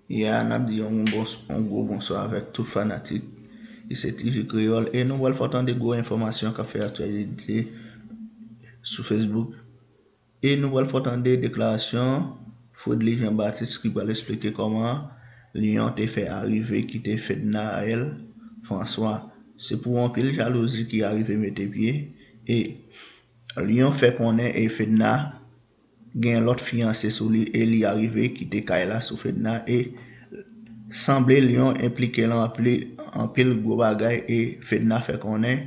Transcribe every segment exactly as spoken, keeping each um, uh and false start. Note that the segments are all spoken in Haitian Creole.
Ya, n ap di yon bon, yon gwo bonswa avèk tout fanatik T V Kreyòl. E nou pral fè w tande gwo enfòmasyon k ap fè aktyalite sou Facebook. E nou pral fè w tande deklarasyon Fredly Jean Baptiste ki pral eksplike kòman Lyon te fè arive kite Fednaelle François. Se pou anpil jalouzi ki arive mete pye. E Lyon fè konnen e Fedna gen lòt fiyanse sou li e li arive kite kay la sou Fedna e sanble Lyon enplike l anpil, anpil gwo bagay e Fedna fè konnen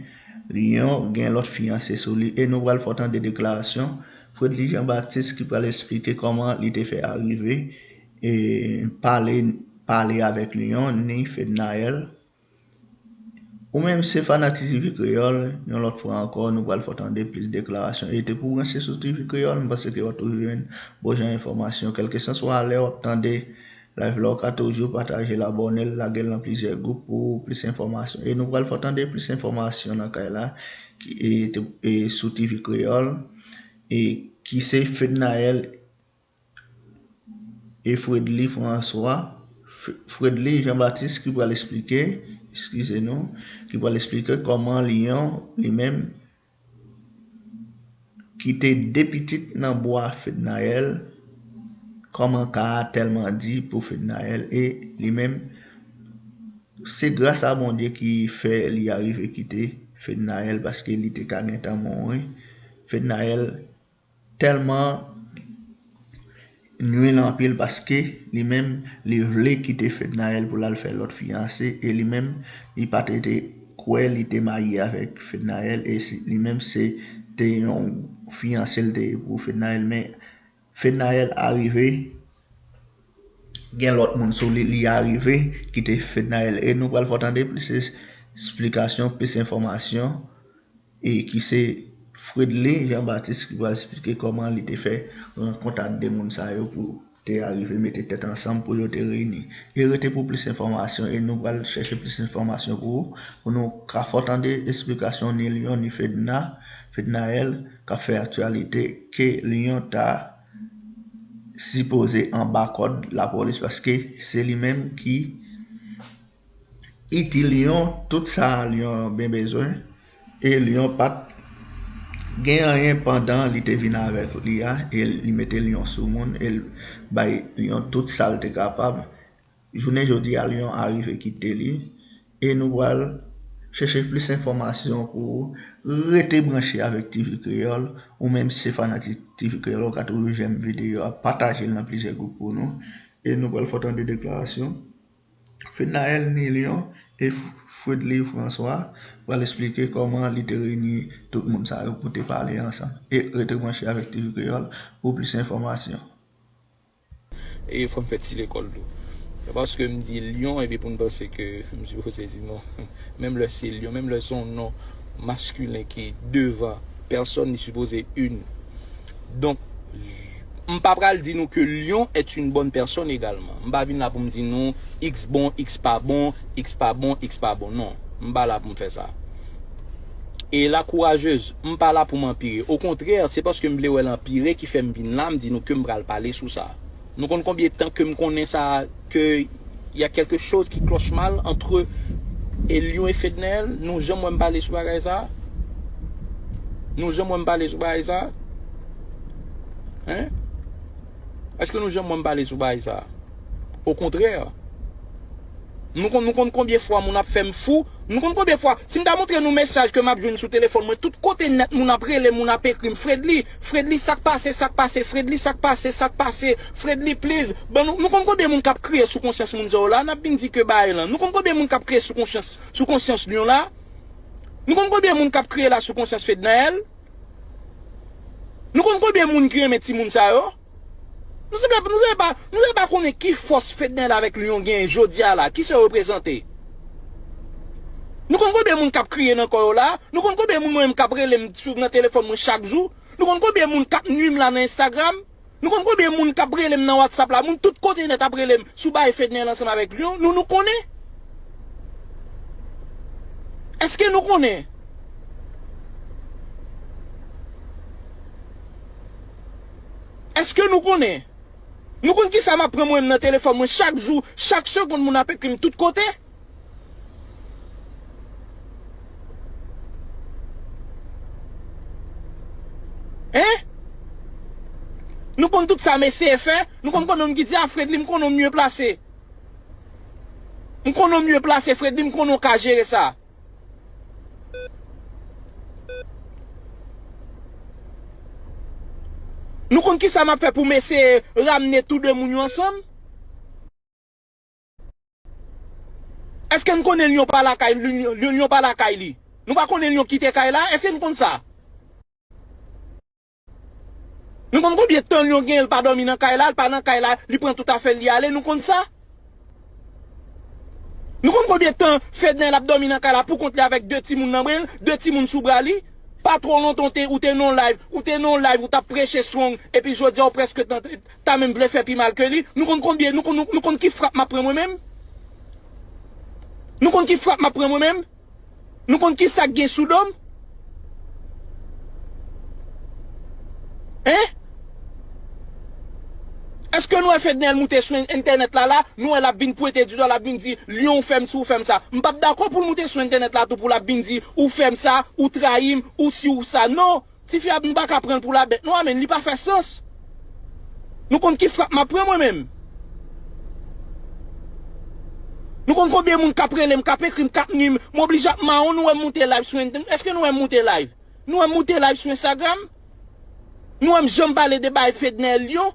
Lyon gen lòt fiyanse sou li e nou pral fè w tande deklarasyon Fredly Jean Baptiste ki pral eksplike kòman li te fè arive e pale, pale avèk Lyon ni Fednaelle. Ou menm se fanatik T V Kreyòl, yon lòt fwa ankò, nou pral fè w tande plis deklarasyon. E te pou branche sou T V Kreyòl, m panse ke w ap toujou jwenn bon jan enfòmasyon. Kèlkeswa lè w ap tande live la, w ka toujou pataje l, abòne l, lage l nan plizyè gwoup pou plis enfòmasyon. E nou pral fè w tande plis enfòmasyon nan kay la, ki, e, te, e, sou T V Kreyòl, e ki se Fednaelle e Fredly François, F-, Fredly Jean Baptiste ki pral eksplike, eskize nou, ki pral eksplike kòman Lyon, li menm, kite de pitit nan bwa Fednaelle, kòman ka a tèlman di pou Fednaelle, e li menm, se gras a Bondye ki fè li arive kite Fednaelle, paske li te ka gentan mouri. Fednaelle tèlman nwi l anpil paske li menm, li vle kite Fednaelle pou l al fè lòt fiyanse e li menm, li pa t rete kwè li te marye avèk Fednaelle e si, li menm se te yon fiyanse l te ye pou Fednaelle, men Fednaelle arive gen lòt moun sou li, li arive kite Fednaelle e nou pral fè w tande plis esplikasyon, plis enfòmasyon e ki se Fredly Jean Baptiste ki pral eksplike kòman li te fè rankont ak de moun sa yo pou te arive mete tèt ansanm pou yo te reyini. E rete pou plis enfòmasyon e nou pral chèche plis enfòmasyon pou ou, pou nou ka fè w tande esplikasyon ni Lyon ni Fedna, Fednaelle k ap fè aktyalite ke Lyon ta sipoze anba kòd lapolis paske se li menm ki itil Lyon tout sa Lyon byen bezwen e Lyon pa t gen anyen pandan li te vin avèk li a e li mete Lyon sou moun e l bay Lyon tout sa l te kapab. Jounen jodi a Lyon arive kite li e nou pral chèche plis enfòmasyon pou ou. Rete branche avèk T V Kreyòl. Ou menm si se fanatik T V Kreyòl, ou ka toujou jèm videyo a, pataje l nan plizyè gwoup pou nou. E nou pral fè w tande deklarasyon Fednaelle ni Lyon e F-, Fredly François pral eksplike kòman li te reyini tout moun sa yo pou te pale ansanm. E rete branche avèk T V Kreyòl pou plis enfòmasyon. E fò m fè ti lekòl tou. Se paske m di Lyon epi pou n panse ke m sipoze di non. Menm lè se Lyon, menm lè se yon non maskilen ki devan pèsòn, li sipoze une. Donk, m pa pral di nou ke Lyon est une bonne personne également. M pa vin la pou m di nou X bon, X pa bon, X pa bon, X pa bon. Non, m pa la pou m fè sa. E la kourajez, m pa la pou m anpire. Okontrè, se paske m vle wè l anpire ki fè m vin la, m di nou ke m pral pale sou sa. Nou konn konbyen tan ke m konnen sa, ke y a quelque chose qui cloche mal entre Lyon e Fednaelle? Nou janm wè m pale sou bagay sa? Nou janm wè m pale sou bagay sa? Hein? Èske nou janm wè m pale sou bagay sa? Okontrè. Nou konn, nou konn konbyen fwa moun ap fè m fou? Nou konn konbyen fwa? Si m ta montre nou mesaj ke m ap jwenn sou telefòn mwen, tout kote nèt moun ap rele m, moun ap ekri m, Fredly, Fredly, sa k pase, sa k pase, Fredly, sa k pase, sa k pase, Fredly, please. Ban nou, nou konn konbyen moun k ap kriye sou konsyans moun sa yo la? N ap vin di ke bagay lan. Nou konn konbyen moun k ap kriye sou konsyans, sou konsyans Lyon la? Nou konn konbyen moun k ap kriye la sou konsyans Fednaelle? Nou konn konbyen moun ki renmen timoun sa yo? Nou sanble, nou sanble pa, nou sanble pa konnen ki fòs Fednaelle avèk Lyon genyen jodi a la, ki sa yo reprezante? Nou konn konbyen moun k ap kriye nan kò yo la? Nou konn konbyen moun mwen menm k ap rele m sou, nan telefòn mwen chak jou? Nou konn konbyen moun k ap nwi m la nan Instagram? Nou konn konbyen moun k ap rele m nan WhatsApp la? Moun tout kote nèt ap rele m sou bagay Fednaelle ansanm avèk Lyon. Nou, nou konnen? Èske nou konnen? Èske nou konnen? Nou konn kisa m ap pran mwen menm nan telefòn mwen chak jou, chak segonn moun ap ekri m tout kote? Hein? Nou konn tout sa m eseye fè, nou konn konbyen moun ki di a Fredly m konnen w mye plase. M konnen w mye plase Fredly, m konnen w ka jere sa. Nou konn kisa m ap fè pou m eseye ramne tou de moun yo ansanm? Èske n konnen Lyon pa lakay, Lyon, Lyon pa lakay li? Nou pa konnen Lyon kite kay la? Èske n konn sa? Nou konn konbyen tan Lyon gen, l pa dòmi nan kay la, l pa nan kay la, li pran tout afè l, li ale, nou konn sa? Nou konn konbyen tan Fednel ap dòmi nan kay la pou kont li avèk de timoun nan bren l, de timoun sou bra li? Pa twò lontan w te, ou te nan yon live, ou te nan yon live, ou t ap preche strong, epi jodi a ou prèske ta, ta menm vle fè pi mal ke li. Nou konn konbyen, nou konn, nou, nou konn ki frap m ap pran mwen menm? Nou konn ki frap m ap pran mwen menm? Nou konn ki sa k gen sou do m? Hein? Èske nou wè Fednel moute sou en-, entènèt la la, nou wè l ap vin pwente didwa, l ap vin di, Lyon ou fè m si ou fè m sa. M p ap dakò pou l moute sou entènèt la tou pou l ap vin di, ou fè m sa, ou trayi m, ou si ou sa. Non! Tifi a, nou pa ka pran l pou labèt non, a men li pa fè sans. Nou konn ki frap m ap pran mwen menm? Nou konn konbyen moun k ap rele m, k ap ekri m, k ap nwi m, m oblije ap mawon, nou wè m moute live sou entènèt. Èske nou wè m moute live? Nou wè m moute live sou Instagram? Nou wè m janm pale de bagay Fednel Lyon?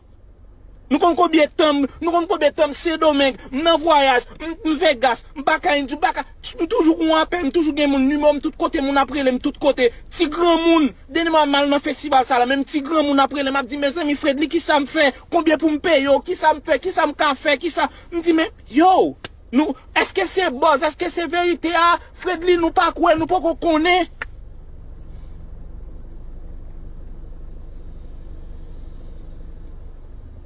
Nou konn konbyen tan m, nou konn konbyen tan m Sendomeng, m nan vwayaj, m, m Vegas, m pa ka Indyou, m pa ka, m toujou gon apèl, m toujou gen moun, nimewo m tout kote, moun ap rele m tout kote. Ti granmoun, dènyèman m al nan festival sa la, menm ti granmoun ap rele m, ap di, mezanmi Fredly, kisa m fè? Konbyen pou m peye w? Kisa m fè? Kisa m ka fè? Kisa? M di, men, yo! Nou, èske se buzz? Èske se verite a? Fredly, nou pa kwè, nou poko konnen.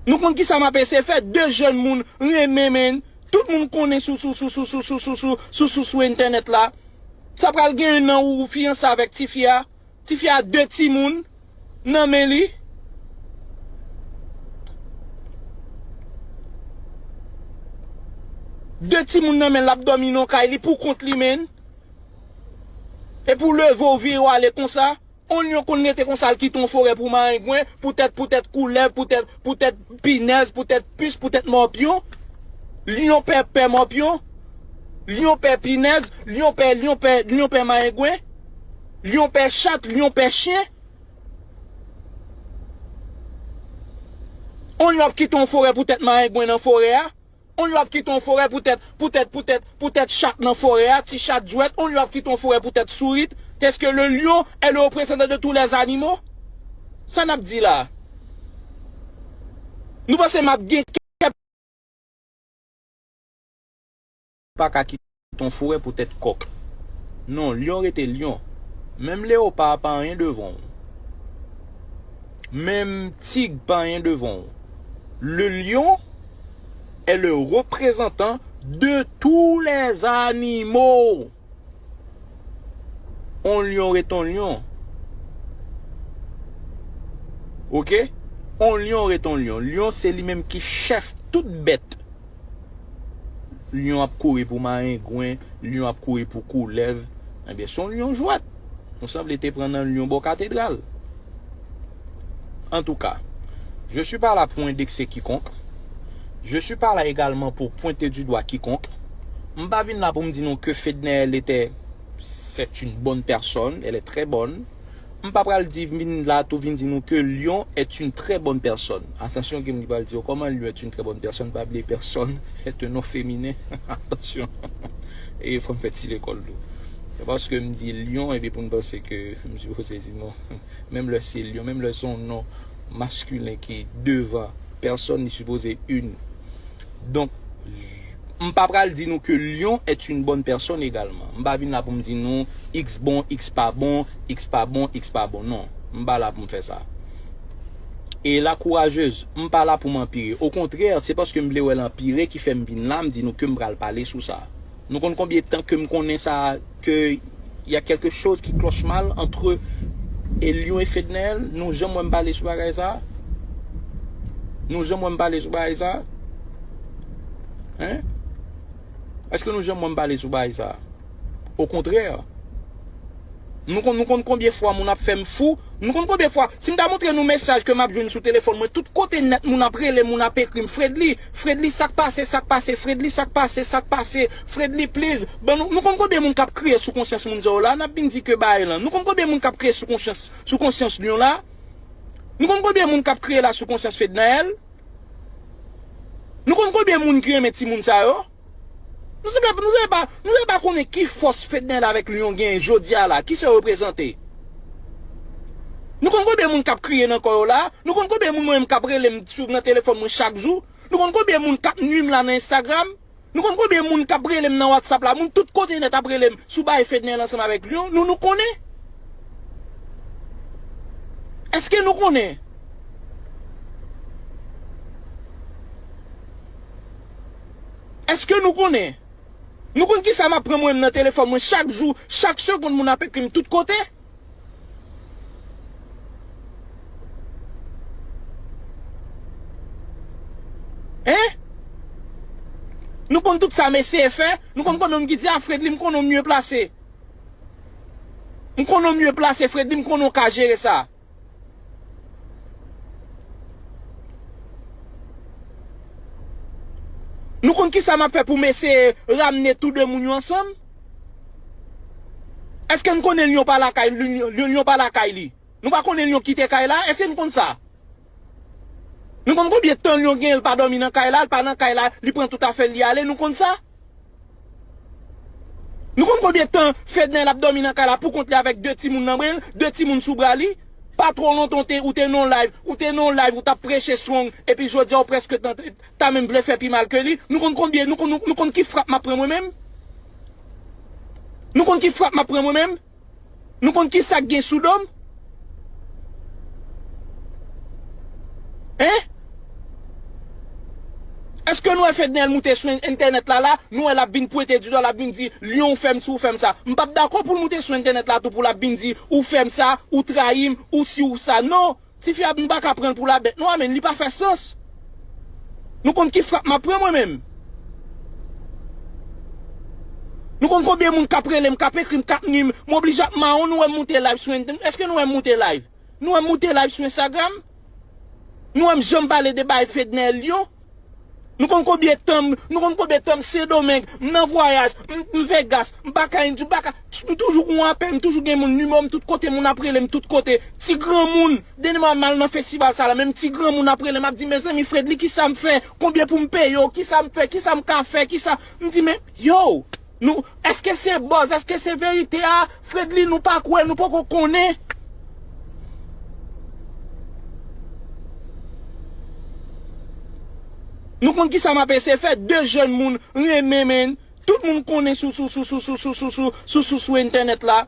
Nou konn kisa m ap eseye fè, de jèn moun renmen, men tout moun konnen sou, sou, sou entènèt la. Sa pral gen yon an ou fiyanse avèk tifi a. Tifi a de timoun nan men li. De timoun nan men l, l ap dòmi nan kay li pou kont li menm. Epi w leve w vire w ale konsa. On lyon konn rete konsa l kite yon forè pou marengwen, poutèt, poutèt koulèv, poutèt, poutèt pinèz, poutèt pis, poutèt mòpyon. Lyon pè, pè mòpyon. Lyon pè pinèz, lyon pè, lyon pè, lyon pè marengwen. Lyon pè chat, lyon pè chen. On lyon ap kite yon forè poutèt marengwen nan forè a. On lyon ap kite yon forè poutèt, poutèt, poutèt, poutèt chat nan forè a, ti chat jwèt. On lyon ap kite yon forè poutèt sourit. Est-ce que le lion est le représentant de tous les animaux? Sa n ap di la? Nou panse m ap gen kè pa ka kite yon forè poutèt kòk. Non, lyon rete lyon. Menm leyopa pa anyen devan w. Menm tig pa anyen devan w. Le lion est le représentant de tous les animaux. On lyon ret on lyon. Oke? On lyon ret on lyon. Lyon se li menm ki chèf tout bèt. Lyon ap kouri pou marengwen, lyon ap kouri pou koulèv. Ebyen, se on lyon jwèt. Nou sanble te pran nan lyon bò katedral. En tout cas, je suis pas là pour indexer quiconque. Je suis pas là également pour pointer du doigt quiconque. M pa vin la pou m di nou ke Fednaelle était, c'est une bonne personne, elle est très bonne. M pa pral di, vin la tou vin di nou ke Lyon est une très bonne personne. Atansyon, gen moun ki pral di, oh, comment Lyon est une très bonne personne? Pa bliye personne est un nom féminin. Atansyon. E fò m fè ti lekòl tou. Se paske m di Lyon, epi pou n panse ke m sipoze di non. Menm lè se Lyon, menm lè se yon non maskilen ki devan pèsòn, li sipoze une. Donk, m pa pral di nou ke Lyon est une bonne personne également. M pa vin la pou m di nou X bon, X pa bon, X pa bon, X pa bon. Non, m pa la pou m fè sa. E la courageuse, m pa la pou m anpire. Okontrè, se paske m vle wè l anpire ki fè m vin la, m di nou ke m pral pale sou sa. Nou konn konbyen tan ke m konnen sa, ke y a quelque chose qui cloche mal entre Lyon e Fednaelle? Nou janm wè m pale sou bagay sa? Nou janm wè m pale sou bagay sa? Hein? Èske nou janm wè m pale sou bagay sa? Okontrè. Nou konn, nou konn konbyen fwa moun ap fè m fou? Nou konn konbyen fwa, si m ta montre nou mesaj ke m ap jwenn sou telefòn mwen, tout kote nèt moun ap rele, moun ap ekri m, Fredly, Fredly, sa k pase, sa k pase, Fredly, sa k pase, sa k pase, Fredly, please. Bon, nou, nou konn konbyen moun k ap kriye sou konsyans moun sa yo la, n ap vin di ke bagay lan. Nou konn konbyen moun k ap kriye sou konsyans, sou konsyans Lyon la? Nou konn konbyen moun k ap kriye la sou konsyans Fednaelle? Nou konn konbyen moun ki renmen timoun sa yo? Nou sanble, nou sanble pa, nou sanble pa konnen ki fòs Fednaelle avèk Lyon genyen jodi a la, ki sa yo reprezante. Nou konn konbyen moun k ap kriye nan kò yo la? Nou konn konbyen moun mwen menm k ap rele m sou, nan telefòn mwen chak jou? Nou konn konbyen moun k ap nwi m la nan Instagram? Nou konn konbyen moun k ap rele m nan WhatsApp la? Moun tout kote nèt ap rele m sou bagay Fednaelle ansanm avèk Lyon. Nou, nou konnen? Èske nou konnen? Èske nou konnen? Nou konn kisa m ap pran mwen menm nan telefòn mwen chak jou, chak segonn moun ap ekri m tout kote? Hein? Nou konn tout sa m eseye fè, nou konn konbyen moun ki di, "A, Fredly, m konnen w mye plase. M konnen w mye plase, Fredly, m konnen w ka jere sa." Nou konn kisa m ap fè pou m eseye ramne tou de moun yo ansanm? Èske n konnen Lyon pa lakay, Lyon, Lyon pa lakay li? Nou pa konnen Lyon kite kay la? Èske n konn sa? Nou konn konbyen tan Lyon genyen l pa dòmi nan kay la, l pa nan kay la, li pran tout afè l, li ale, nou konn sa? Nou konn konbyen tan Fednaelle ap dòmi nan kay la pou kont li avèk de timoun nan bren l, de timoun sou bra li? Pa twò lontan w te, ou te nan yon live, ou te nan yon live, ou t ap preche strong, epi jodi a ou prèske ta, ta menm vle fè pi mal ke li. Nou konn konbyen, nou konn, nou, nou konn ki frap m ap pran mwen menm? Nou konn ki frap m ap pran mwen menm? Nou konn kisa k gen sou do m? Hein? Èske nou wè Fednaelle moute sou en-, entènèt la la, nou wè l ap vin pwente didwa, l ap vin di, "Lyon, ou fè m si, ou fè m sa." M p ap dakò pou l moute sou entènèt la tou pou l ap vin di, "Ou fè m sa, ou trayi m, ou si, ou sa." Non! Tifi a, nou pa ka pran l pou labèt non, a, men li pa fè sans. Nou konn ki frap m ap pran mwen menm. Nou konn konbyen moun k ap rele m, k ap ekri m, k ap nwi m, m oblije ap mawon, nou wè m moute live sou entènèt. Èske nou wè m moute live? Nou wè m moute live sou Instagram? Nou wè m janm pale de bagay Fednaelle Lyon? Nou konn konbyen tan m, nou konn konbyen tan m Sendomeng, m nan vwayaj, m, m Vegas, m pa ka Indi, m pa ka, m toujou gon apèl, m toujou gen moun, nimewo m tout kote, moun ap rele m tout kote. Ti granmoun, dènye mwa m al nan festival sa la, menm ti granmoun ap rele m, ap di, "Mezanmi, Fredly, kisa m fè? Konbyen pou m peye w? Kisa m fè? Kisa m ka fè? Kisa?" M di, "Men, yo, nou, èske se buzz? Èske se verite a? Fredly, nou pa kwè, nou poko konnen." Nou konn kisa m ap eseye fè? De jèn moun renmen, men tout moun konnen sou, sou, sou entènèt la.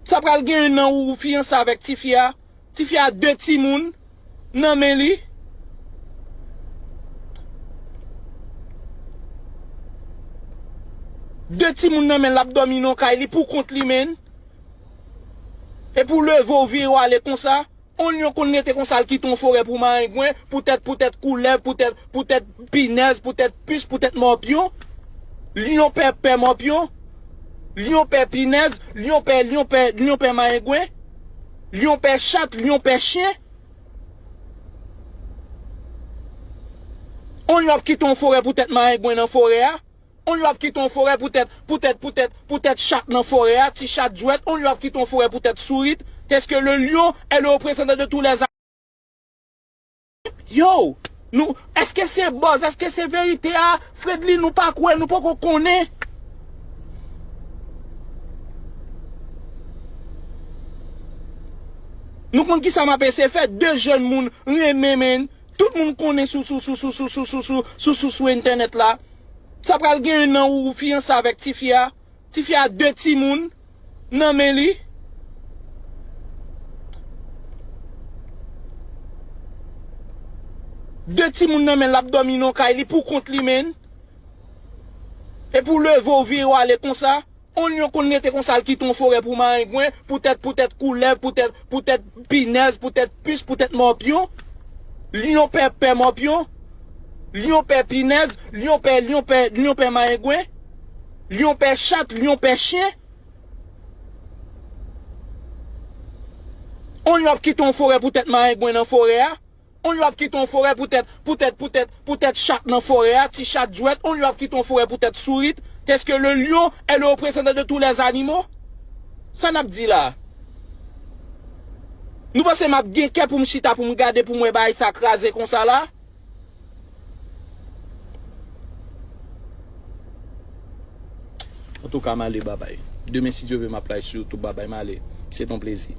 Sa pral gen yon an ou fiyanse avèk tifi a. Tifi a de timoun nan men li. De timoun nan men l, l ap dòmi nan kay li pou kont li, men. Epi w leve w vire w ale konsa. On lyon konn rete konsa, l kite yon forè pou marengwen, poutèt, poutèt koulèv, poutèt, poutèt pinèz, poutèt pis, poutèt mòpyon. Lyon pè, pè mòpyon. Lyon pè pinèz, lyon pè, lyon pè, lyon pè marengwen. Lyon pè chat, lyon pè chen. On lyon ap kite yon forè poutèt marengwen nan forè a. On lyon ap kite yon forè poutèt, poutèt, poutèt, poutèt chat nan forè a, ti chat jwèt. On lyon ap kite yon forè poutèt sourit. Est-ce que le lion est le représentant de tous les animaux? Yo, nou, èske se buzz, èske se verite a? Fredly, nou pa kwè, nou poko konnen. Nou konn kisa m ap eseye fè, de jèn moun renmen, men tout moun konnen sou, sou, sou entènèt la. Sa pral gen yon an ou fiyanse avèk tifi a. Tifi a de timoun nan men li. De timoun nan men l, l ap dòmi nan kay li pou kont li, men. Epi w leve w vire w ale konsa. On lyon konn rete konsa, l kite yon forè pou marengwen, poutèt, poutèt koulèv, poutèt, poutèt pinèz, poutèt pis, poutèt mòpyon. Lyon pè, pè mòpyon. Lyon pè pinèz. Lyon pè, lyon pè, lyon pè mayengwen. Lyon pè chat, lyon pè chen. On lyon ap kite yon forè poutèt mayengwen nan forè a. On lyon ap kite yon forè poutèt, poutèt, poutèt, poutèt chat nan forè a, ti chat jwèt. On lyon ap kite yon forè poutèt sourit. Est-ce que le lion est le représentant de tous les animaux? Sa n ap di la? Nou panse m ap gen kè pou m chita, pou m gade, pou m wè bagay sa kraze konsa la? Antouka, m ale, babay. Demen, si Dye vle, m ap live sou YouTube, babay, m ale. Se t on plezi.